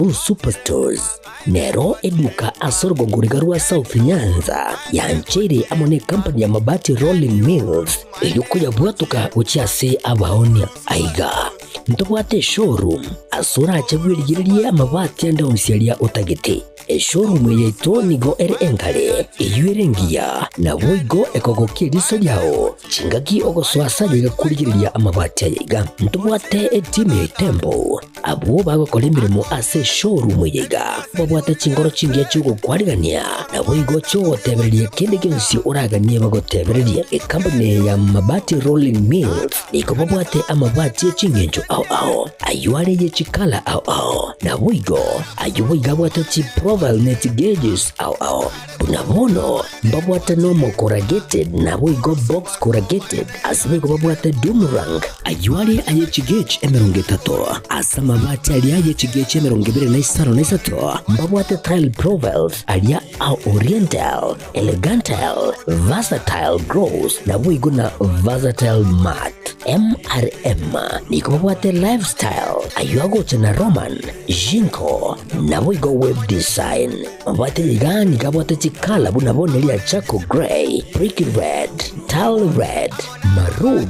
Uhuru Superstores nero eduka ase orogongo riga rwa South Nyanza yancheire amo ne company ya Mabati Rolling Mills eyio koyabwatoka gochia ase abaonia. Aiga ntobwate eshowroom ase orache bwerigererie amabati ande onsi aria otagete. Eshowroom eye yaito nigo ere engare, eyio ere engiya, naboigo ekogokia eriso riao chingaki ogosoa ase aye iga korigereria amabati aya iga. Ntobwate etimu ya Itembo Abwo bagokora emeremo ase eshowroom eye iga babwate chinkoro chingiya chi'ogokwarigania, naboigo chi'ogotebereria kende gionsi oraganie bagotebererie. Ekampuni eye ya Mabati Rolling Mills nigo babwate amabati e chingencho ao ao, ayio are ye chikala ao ao, naboigo ayio boigo abwate chiprofile ne chigauges ao ao. Buna bono mbabwate normal corrugated naboigo box corrugated, ase boigo babwate doom rank, ayio are aye chigauge 30, ase amabati aria aye chigauge 23 mbabwate tile profiles aria a oriental, elegantile, versatile gloss naboigo na versatile matte. MRM nigo babwate lifestyle ayio agocha na Roman, Jinko naboigo web design. Mabwate iga nigo abwate chikala buna bono eria charcoal grey, brick red, tile red, maroon,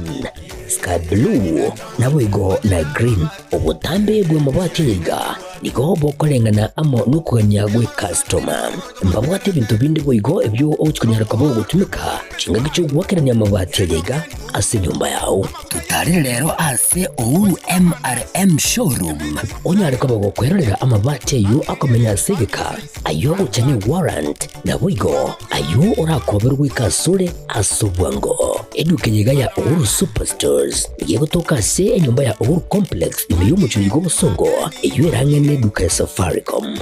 sky blue, naboigo na green. Obotambe bw'amabati aya iga nigo bokoreng'ana amo nokogania gw'ecustoma. Mbabwate ebinto binde boigo ebio ogochia konyara koba ogotumeka chingaki chi'ogoakerania amabati aya iga ase enyomba yao. Totarere rero ase Uhuru MRM Showroom onyare koba gokwerorera amabati ayio akomenya ase egeka, ayio agocha ne warrant, naboigo ayio orakoberwe goika asore ase obwango. Eduka eye iga ya Uhuru Superstores nigo egotoka ase enyomba ya Uhuru Complex ime y'omochie oyo bw'obosongo eyio ere ang'e neduka ya Safaricom.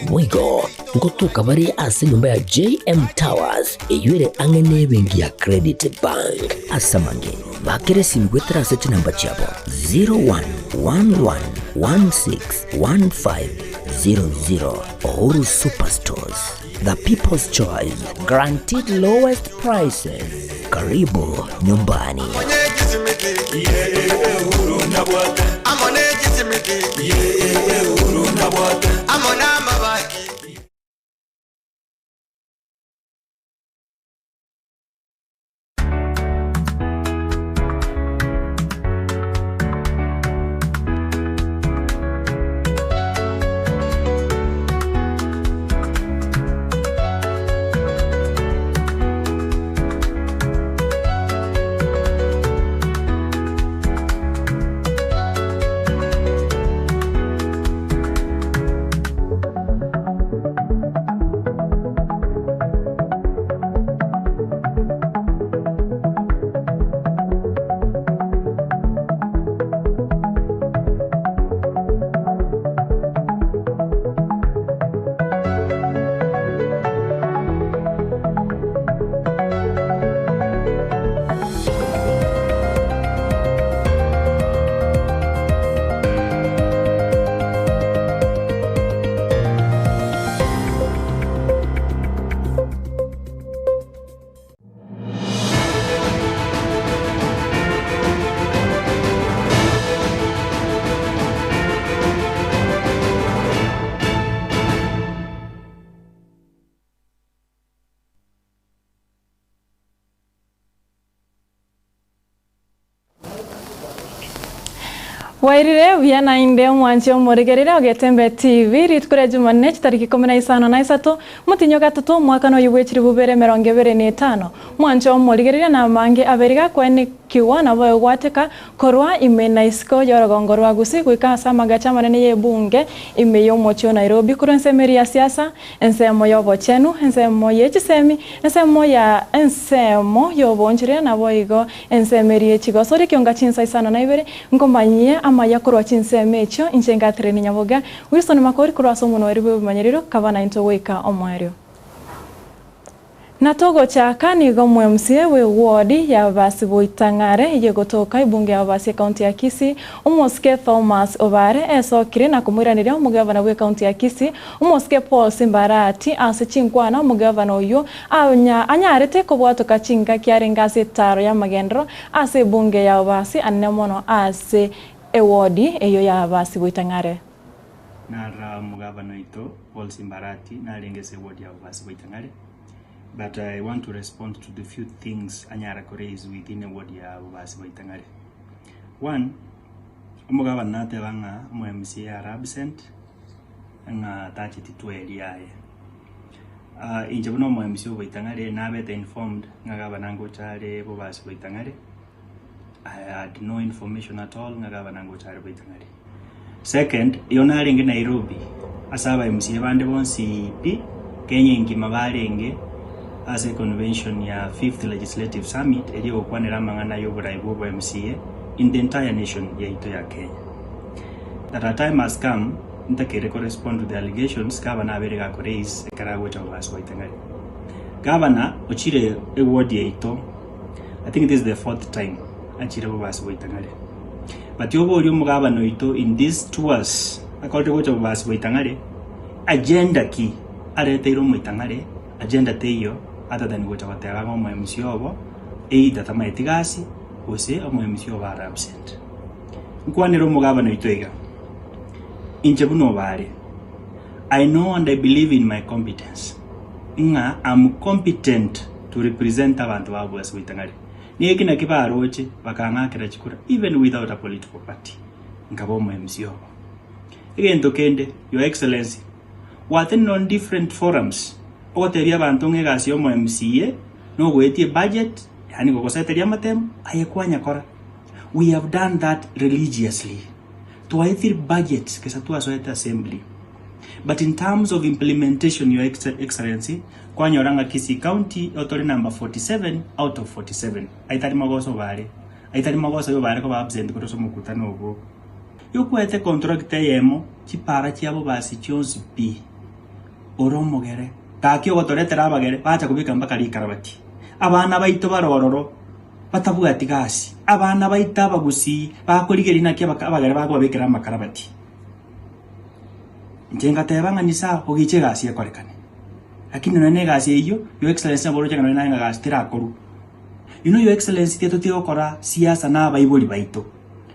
Boigo ngotoka bare ase enyomba ya JM Towers eyio ere ang'e nebenki ya Credit Bank. Ase amange, bakera esimi goetera ase chinamba chiabo 0111161500. Uhuru Superstores, the people's choice, guaranteed lowest prices. Karibu nyumbani. Bwairire buya naende omwanchi omorigereria o Getembe TV, rituko ria Jumanne chitariki 15 motinyi ogatato omwakano oyio bwe chilifu bibere emerongo ebere na etano. Mwanche omorigereria na amange abere gakwenekigwa nabo egwateka korwa ime na isiko y'orogongo rwa Gusii goika ase amagacho amanene y'ebunge ime y'omochie o Nairobi korwa ensemo eria ya siasa, ensemo y'obochenu, ensemo ye chisemi, ensemo ya ensemo y'oboonchoreria naboigo ensemo eria ye chigosori ekionga chinsa isano na ibere nkomanyie amaya korwa chinsemo echio inche Catherine Nyaboga, Wilson Makori korwa ase omonweri bw'ebimanyerero kaba naintwe goika omoerio. Na togochaka nigo omo-MCA bw'eward y'ababasi boitang'are eyio egotoka ebunge y'ababasi ecounty ya Kisii, omosike Thomas Obare esokire na komoiraneria omogavana bw'ecounty ya Kisii, omosike Paul Simbarati ase chinkwana omogavana oyio anyarete kobwatoka chingaki arenge ase etaro y'amagenderero ase ebunge y'ababasi anene mono ase eward eyio y'ababasi boitang'are. Nara omogabana oito Paul Simbarati narenge ase eward ya Bobasi Boitang'are but I want to respond to the few things anyara ko raise within eward ya Bobasi Boitang'are. One, omogabana nateba ng'a omo MCA are absent ng'a tacheti tweri yaye. Inche buna omo MCA o Boitang'are nabete informed ng'a gabana ngocha are Bobasi Boitang'are. I had no information at all ng'a gavana ngocha are Boitang'ari. Second, igo narenge Nairobi ase aba MCA bande bonsi pi Kenya engima barenge ase convention ya fifth legislative summit eria egokwanera amang'ana ya oborai bwa obo MCA in the entire nation yaito ya Kenya. That a time has come ntakeire ko respond to the allegations gavana abeire gako raise ekero agocha bobasi Boitang'ari. Gavana ochire eward yaito. I think this is the fourth time achire bobasi goitang'are. But oborie omogabana oito in these tours akorire gocha bobasi goitang'are, agenda ki areteire omoitang'are, agenda teiyo other than gocha goteba ng'a omo MC obo either tamaeti gasi gose omo MC obo are absent. Nkwanere omogabana oito iga, inche buna obare, I know and I believe in my competence ng'a am competent to represent abanto ba Bobasi Goitang'ari. Neki naki baroche bakang'akera chikura even without a political party nkaba omo MC obo. Egento kende your excellency gwatenena on different forums ogotebia abanto ng'a egasi ya omo MCA nogoetia ebudget yaani gogoseteria amatemo aye kwanyakora. We have done that religiously. Twaetire budgets gesa twasoete assembly but in terms of implementation your excellency Kwanyora ng'a Kisii County otore number 47 out of 47. Aye tari magoso obare. Aye tari magoso aye obare koba absent korwa ase omokutano obo. Yokwete contract eyemo chipara chiabo basi chionsi pi. Ore omogere. Gaki ogotoretera abagere bacha kobeka mpaka rikarabati. Abana baito bare ororo batabwati gasi. Abana baito abagusii bakorigereria naki abagere bakobabekera amakarabati. Inche ngateba ng'a nisawa, ogiche egasi ekorekane. Lakini nonya na egasi eyio, Your Excellency nabo oroche ng'a nonya naye ng'a gasi terakorwa. You know Your Excellency tiga totige gokora siasa na abaibori baito.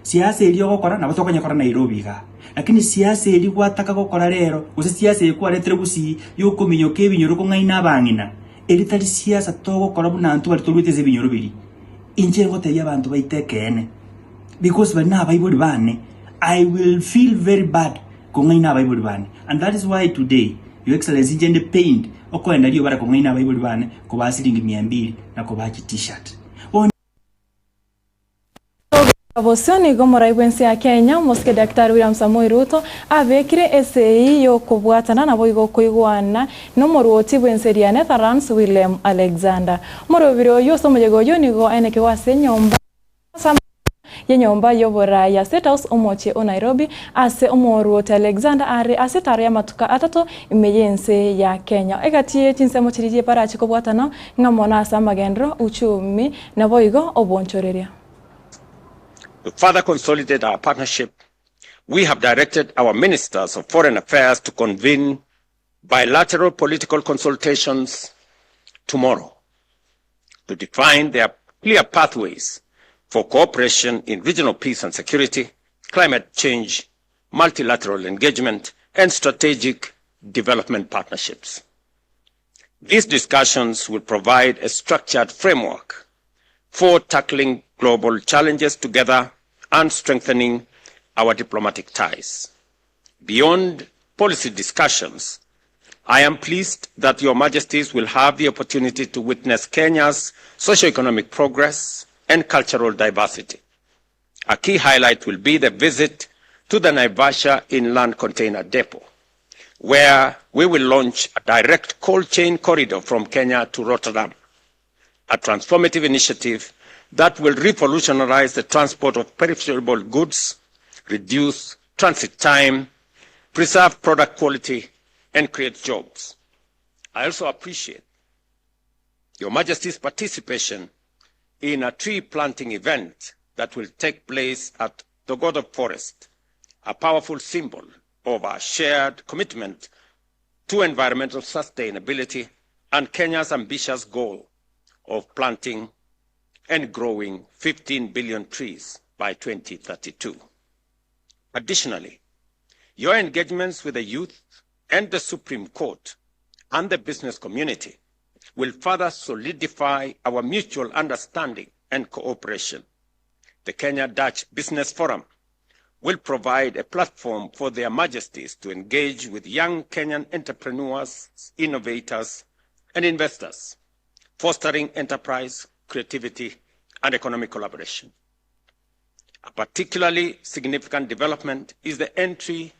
Siasa eria ogokora nabo tokonyekora Nairobi igaa. Lakini siasa eria gwataka gokora rero, gose siasa eye kwaretire gusii ya okominyoka ebinyoro kong'aina abang'ina, eria tari siasa togokora buna intwe baria toruete ase ebinyoro biria. Inche ngotebia abanto baito ekeene, because baria nabaibori bane, I will feel very bad kong'aina abaibori bane and that is why today your excellency inche nde pained okoenda riobara kong'aina abaibori bane kobaa siringi mia mbili na kobaa chi t-shirt. Bono. Bosio nigo omorai bw'ense ya Kenya, omosike Daktari William Samoei Ruto, abekire esegi y'okobwatana naboigo okoigwana nomorwoti bw'ense eria Netherlands Willem Alexander. Omorobiri oyio ase omoyega oyio nigo aenekigwe ase enyomba y'enyomba y'oborai ya State House omochie o Nairobi ase omorwoti Alexander are ase etaro y'amatuko atato ime y'ense ya Kenya. Egati ye chinsemo chiria barache kobwatana ng'a mono ase amagenderero, uchumi, naboigo obonchoreria. To further consolidate our partnership, we have directed our ministers of foreign affairs to convene bilateral political consultations tomorrow to define their clear pathways for cooperation in regional peace and security, climate change, multilateral engagement, and strategic development partnerships. These discussions will provide a structured framework for tackling global challenges together and strengthening our diplomatic ties. Beyond policy discussions, I am pleased that Your Majesties will have the opportunity to witness Kenya's socio-economic progress and cultural diversity. A key highlight will be the visit to the Naivasha Inland Container Depot, where we will launch a direct cold chain corridor from Kenya to Rotterdam, a transformative initiative that will revolutionize the transport of perishable goods, reduce transit time, preserve product quality, and create jobs. I also appreciate Your Majesty's participation in a tree planting event that will take place at Thogoto Forest, a powerful symbol of our shared commitment to environmental sustainability and Kenya's ambitious goal of planting and growing 15 billion trees by 2032. Additionally, Your engagements with the youth and the Supreme Court and the business community will further solidify our mutual understanding and cooperation. The Kenya Dutch Business Forum will provide a platform for their majesties to engage with young Kenyan entrepreneurs, innovators, and investors, fostering enterprise, creativity, and economic collaboration. A particularly significant development is the entry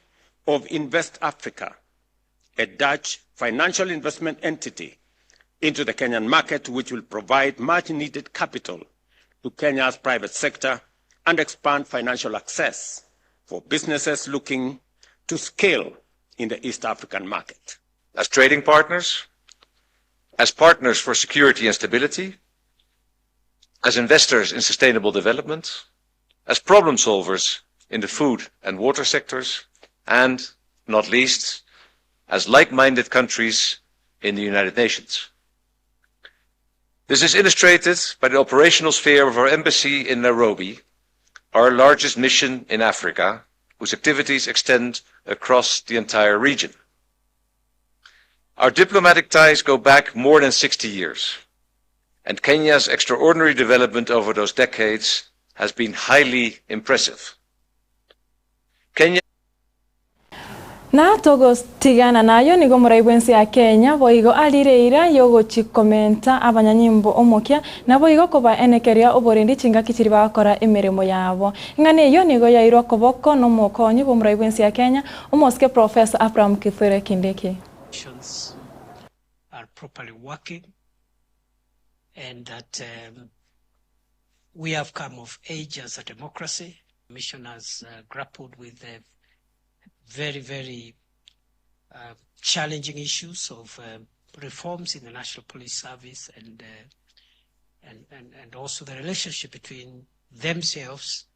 of Invest Africa, a Dutch financial investment entity, into the Kenyan market, which will provide much needed capital to Kenya's private sector and expand financial access for businesses looking to scale in the East African market. As trading partners, as partners for security and stability, as investors in sustainable development, as problem solvers in the food and water sectors, and, not least, as like-minded countries in the United Nations. This is illustrated by the operational sphere of our embassy in Nairobi, our largest mission in Africa, whose activities extend across the entire region. Our diplomatic ties go back more than 60 years, and Kenya's extraordinary development over those decades has been highly impressive. Kenya Na togotigana nayio nigo omorai bw'ense ya Kenya boigo arire eira y'ogochi komenta abanyanyimbo omokia naboigo kobaenekeria oborendi chingaki chiria bagokora emeremo yabo. Eng'ana eyio nigo yairwa koboko nomokonyi bw'omorai bw'ense ya Kenya omosike Professor Abraham Kithure Kindiki. Institutions are properly working and that um, we have come of age as a democracy. Commission has uh, grappled with the very, very uh, challenging issues of uh, reforms in the National Police Service and, uh, and, and, and also the relationship between themselves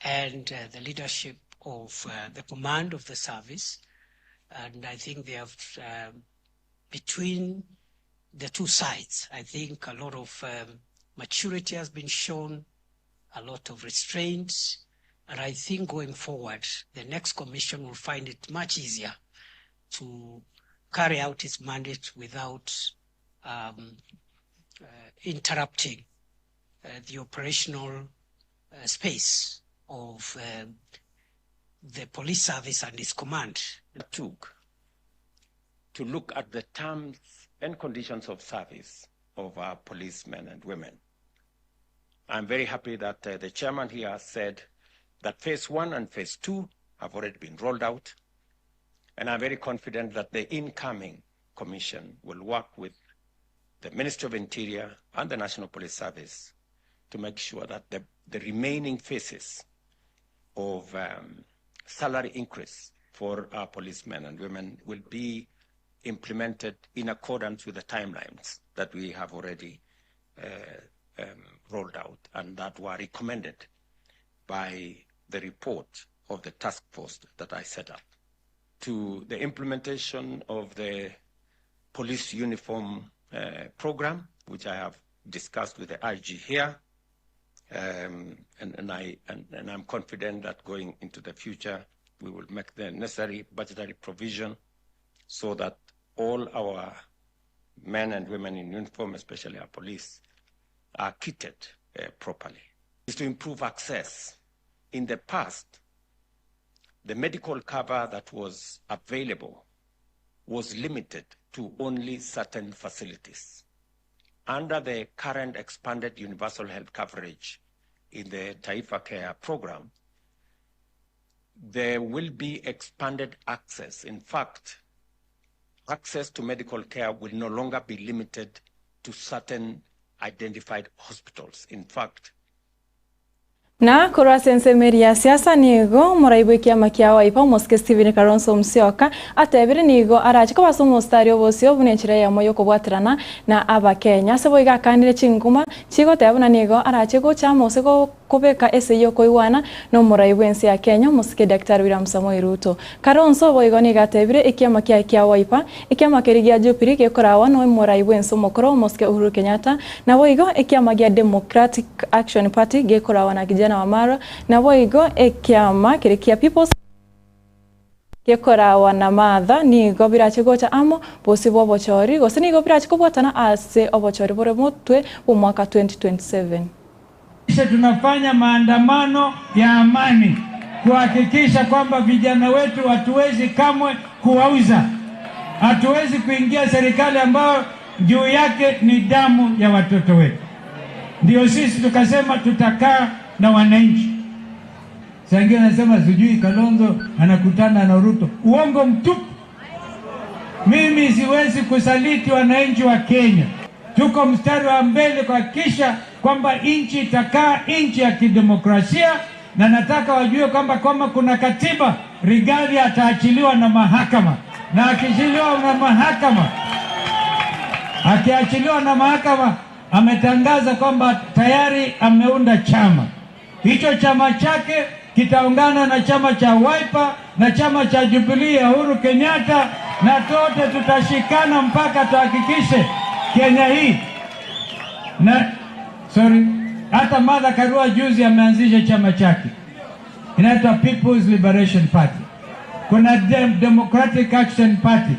and uh, the leadership of uh, the command of the service. And I think they have, um, between the two sides, I think a lot of um, maturity has been shown, a lot of restraint. And I think going forward, the next commission will find it much easier to carry out its mandate without um, uh, interrupting uh, the operational uh, space of uh, the police service and its command. Took to look at the terms and conditions of service of our policemen and women. I'm very happy that uh, the chairman here said that phase one and phase two have already been rolled out. And I'm very confident that the incoming commission will work with the Ministry of Interior and the National Police Service to make sure that the, the remaining phases of um, salary increase for our policemen and women will be implemented in accordance with the timelines that we have already uh, um, rolled out and that were recommended by the report of the task force that I set up to the implementation of the police uniform uh, program, which I have discussed with the IG here. Um, and, and, I, and, and I'm confident that going into the future, we will make the necessary budgetary provision so that all our men and women in uniform, especially our police, are kitted uh, properly. Is to improve access. In the past, the medical cover that was available was limited to only certain facilities. Under the current expanded universal health coverage in the TaifaCare program, there will be expanded access. In fact, access to medical care will no longer be limited to certain identified hospitals. In fact, Na korwa ase ensemo eria ya siasa nigo omorai bw'ekiama kia Wiper omosike Stephen Kalonzo Musyoka atebire nigo arache koba ase omostari obosio buna enchera eyemo y'okobwaterana na abakenya. Ase boigo akanire chinguma chigoteba buna nigo arache gocha amo ase kobeka esegi y'okoigwana nomorai bw'ense ya Kenya omosike Daktari William Samoei Ruto. Kalonzo boigo nigo atebire ekiama kiaye kia Wiper ekiama keria gia Jubilee gekorawa nomorai bw'ense omokoro omosike Uhuru Kenyatta Naboigo ekiama gia Democratic Action Party gekorawa na Kijana Wamalwa, naboigo ekiama keria kia People's. Gekorawa na Martha nigo birache gocha amo bosio bw'obochori, gose nigo birache kobwatana ase obochori bore motwe bw'omwaka 2027. Kisha tunafanya maandamano ya amani kuhakikisha kwamba vijana wetu hatuwezi kamwe kuwauza, hatuwezi kuingia serikali ambayo juu yake ni damu ya watoto wetu. Ndio sisi tukasema tutakaa na wananchi. Saa ingine anasema sijui Kalonzo anakutana na Ruto. Uongo mtupu. Mimi siwezi kusaliti wananchi wa Kenya. Tuko mstari wa mbele kuhakikisha kwamba nchi itakaa nchi ya kidemokrasia, na nataka wajue kwamba kama kuna katiba, Rigathi ataachiliwa na mahakama, na akiachiliwa na mahakama, akiachiliwa na mahakama, ametangaza kwamba tayari ameunda chama hicho. Chama chake kitaungana na chama cha Wiper na chama cha Jubilee ya Uhuru Kenyatta, na tote tutashikana mpaka tuhakikishe Kenya hii na sorry, hata Martha Karua juzi ameanzisha chama chake inaitwa People's Liberation Party. Kuna Democratic Action Party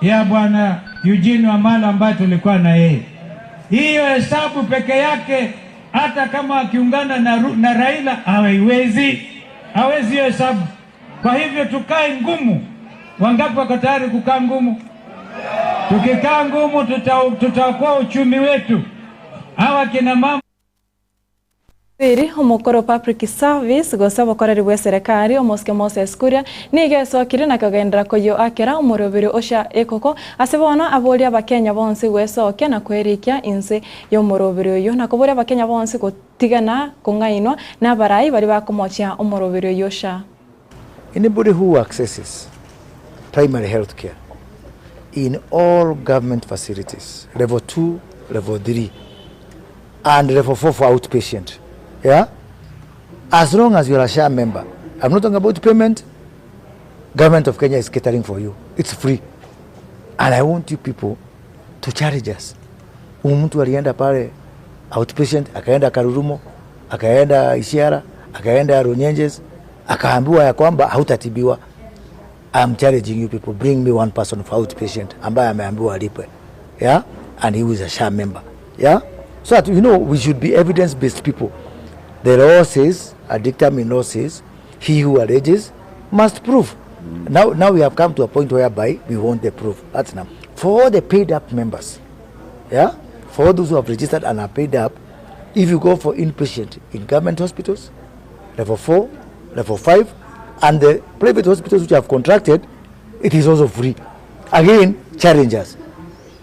ya bwana Eugene Wamalwa ambaye tulikuwa na yeye. Hiyo hesabu peke yake, hata kama akiungana na Raila hawaiwezi, hawezi hiyo hesabu. Kwa hivyo tukae ngumu. Wangapi wako tayari kukaa ngumu? Tukikaa ngumu tutaokoa uchumi wetu. Hawa kina mama Iri omokoro Public Service gose obokoreri bwa eserekari omosike Moses Kuria nigo esokire na kogenderera koyoakera omoroberi osha ekoko ase bono aboria abakenya bonsi gwesokia na kwerikia inse ya omoroberi oyo na koboria abakenya bonsi gotigana kong'ainwa na abarai baria bakomochia omoroberi oyo osha. Anybody who accesses primary health care in all government facilities, level 2, level 3, and level 4 for outpatient, yeah? As long as you're a SHA member, I'm not talking about payment, government of Kenya is catering for you. It's free. And I want you people to challenge us. Huyu mtu alienda pale outpatient, akaenda Karurumo, akaenda Ishiara, akaenda Runyenjes, akaambiwa ya kwamba hautatibiwa. I'm challenging you people, bring me one person for outpatient ambaye ameambiwa alipwe. Yeah? And he was a SHA member. Yeah? So that, you know, we should be evidence-based people. The law says, a dictum in law says, he who alleges must prove. Now we have come to a point whereby we want the proof. That's now. For all the paid up members, yeah? For all those who have registered and are paid up, if you go for inpatient in government hospitals, level 4, level 5, and the private hospitals which have contracted, it is also free. Again, challenges.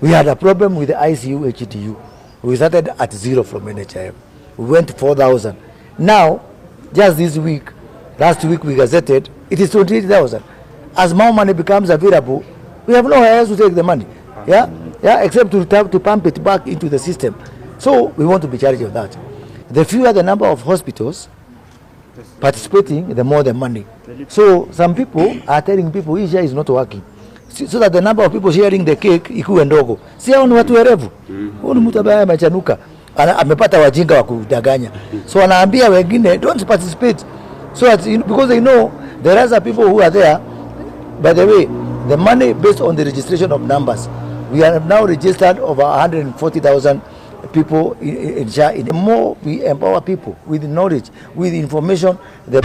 We had a problem with the ICU HDU. We started at 0 from NHIF. We went to 4,000. Now, just this week, last week we gazetted, it is 28,000. As more money becomes available, we have nowhere else to take the money. Yeah? Yeah, except to pump it back into the system. So we want to be charged of that. The fewer the number of hospitals participating, the more the money. So some people are telling people hii SHA is not working. So that the number of people sharing the cake ikuwe ndogo. Si hao ni watu werevu. Huyu ni mtu ambaye amechanuka. Amepata wajinga wa kudanganya. So anaambia wengine don't participate. So that, you know, because they know there are other people who are there. By the way, the money based on the registration of numbers. We have now registered over 140,000 people in SHA. The more we empower people with knowledge, with information, the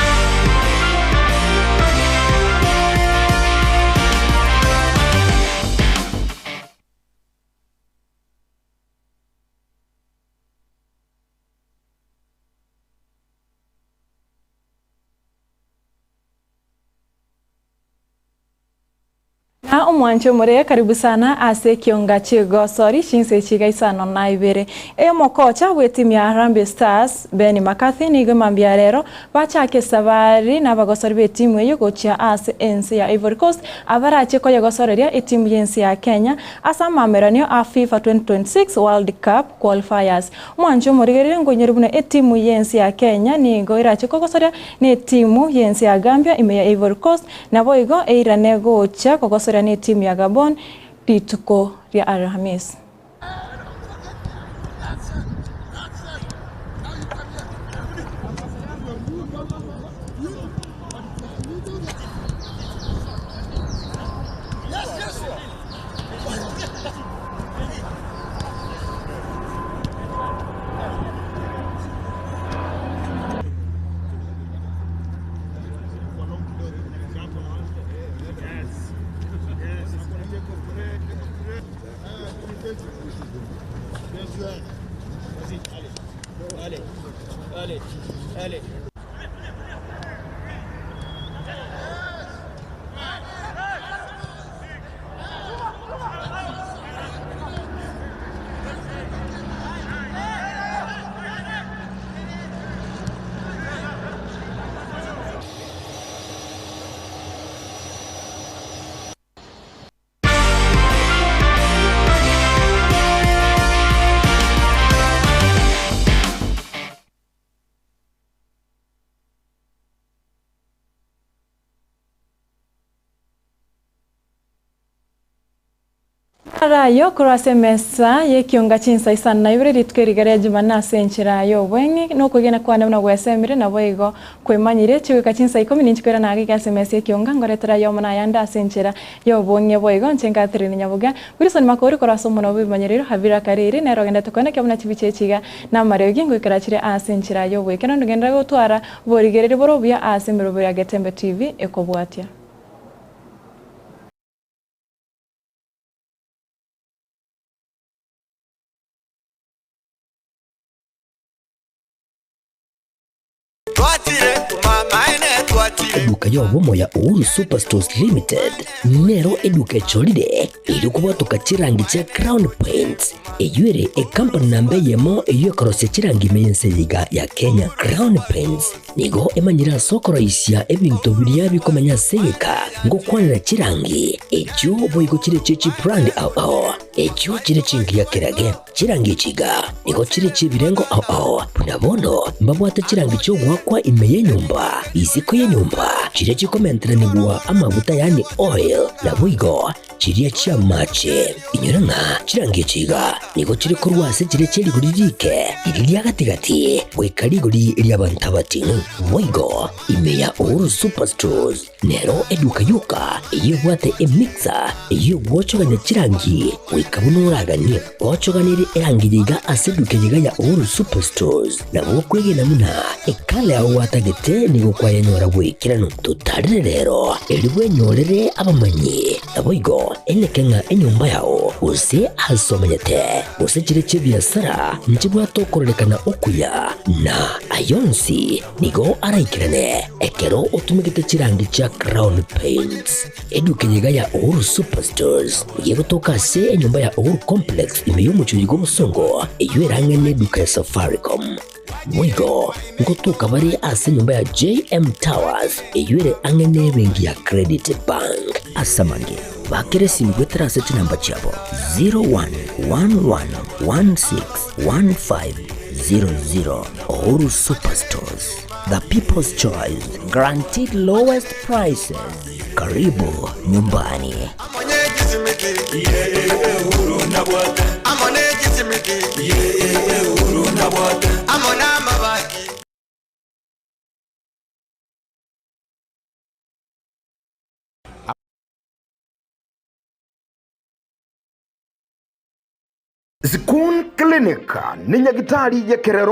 Na omwancho omore karibu sana ase ekionga chigosori chinse chiga isano na ibere. Omokocha bwe etimu ya Harambee Stars Benni McCarthy nigo mambia rero bachake safari na abagosori be etimu eyo gochia ase ense ya Ivory Coast abarache koyegosoreria etimu y'ense ya Kenya ase amameranio a FIFA 2026 World Cup qualifiers. Omwancho omorigerire ngonyori buna etimu y'ense ya Kenya nigo irache kogosoria na etimu y'ense ya Gambia ime ya Ivory Coast nabo igo eirane gocha kogosoria na etimu ya Gabon rituko ria Alhamisi. Arayo korwa ase emesa y'ekionga chinsa isano na ibere rituko eriga ria Jumanne ase enchera y'obweng'e, na okwegena kwane buna gwesemire, naboigo kwemanyire. Chigoika chinsa ikomi ninche koirana agaiga ase emesa y'ekionga, ngoretera ayomo na ayande ase enchera y'obong'e boigo inche Catherine Nyabuga. Wilson Makori korwa ase omonwa bw'ebimanyererio, Habira Kariri nere ogendete koenekia buna chibicha echi iga namariogi ngoikera chire ase enchera y'oboikeranu ndogenderere gotwara borigereria bore obuya ase emerobio ya Getembe TV ekobwatia. Eduka y'obomo ya Uhuru Superstores Limited nero eduka echorire erio kobwatoka chirangi chia Crown Paints, eyio ere ekampani namba eyemo eyio ekorosia chirangi ime y'ense eye iga ya Kenya. Crown Paints nigo emanyire ase okoroisia ebinto biria bikomenya ase egeka ngokwanera chirangi echio boigo chire chie chibrand ao ao echio chire chingiya kerage. Chirangi echi iga nigo chire chi'ebirengo ao ao, buna bono mbabwate chirangi chi'ogoakwa ime y'enyomba, isiko y'enyomba, chiria chikomenteranigwa amaguta yaani oil, naboigo chiria chi'amache. Inyora ng'a chirangi echi iga nigo chire korwa ase chiria chie rigori riike, riria ria gati-gati, goika rigori ri'abanto abating'u. Boigo ime ya Uhuru Superstores Nero eduka yoka eyio ebwate emixer eyio egwochogania chirangi goika buna oraganie. Ochoganirie erangi yiga ase eduka yiga ya Uhuru Superstores nabo okwegena buna ekala yao gwatagete nigo kwayenyora bw'ekeranu. Totarire rero erio bwenyorere abamanyi naboigo eneke ng'a enyomba yao gose ase omenyete gose chire chi'ebiasara nchibwate okororekana okuya na ayonsi Nigo araikerane ekero otumegete chirangi chia Crown Paints. Eduka eye iga ya Uhuru Superstores nigo egotoka ase enyomba ya Uhuru Complex ime y'omochie oyo bw'obosongo eyio erang'e neduka ya Safaricom. Boigo ngotoka bare ase enyomba ya JM Towers eyio ere ang'e nebenki ya Credit Bank. Ase amange, bakera esimi goetera ase chinamba chiabo 0111161500. Uhuru Superstores, the people's choice, guaranteed lowest prices. Karibu nyumbani. Zikun Clinic ne nyagitari y'ekerero.